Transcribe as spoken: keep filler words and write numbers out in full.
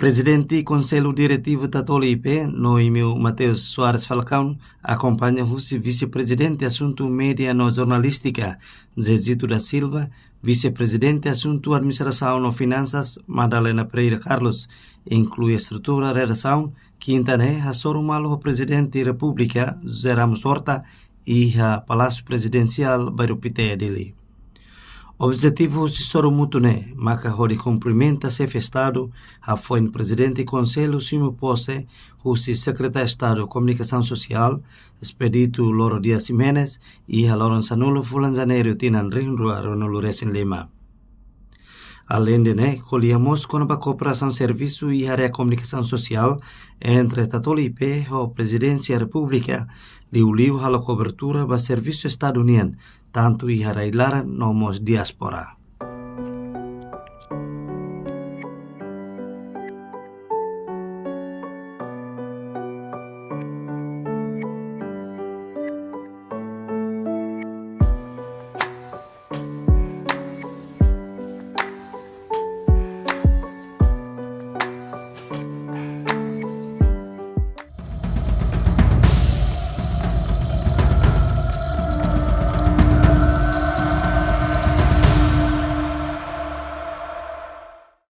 Prezidente Konsellu Diretivu Tatoli I P, Noimio Mateus Soares Falcão, akompaña husi Vise-Prezidente Asuntu Média no Jornalístika, Zezito da Silva, Vise-Prezidente Asuntu Administrasaun no Finansas, Madalena Pereira Carlos, inklui estrutura redasaun, Kinta ne'e hasoru malu ho Prezidente Repúblika, José Ramos Horta, iha Palásiu Prezidensiál, Bairru Pité, Dili. Objetivu husi sorumutu ne'e maka hodi kumprimenta Xefe Estadu, hafoin Prezidente Konsellu simu pose husi Sekretáriu Estadu Komunikasaun Sosiál, Expedito Loro Dias Ximenes, iha loron sanulu fulan Janeiru tinan rihun rua ruanulu resin lima. Aleinde ne'e, ko'alia mós kona-ba kooperasaun servisu iha área komunikasaun sosiál entre Tatoli I P ho Prezidénsia Repúblika, liuliu halo kobertura ba servisu Estadu nian, tantu iha rai-laran no mós diáspora.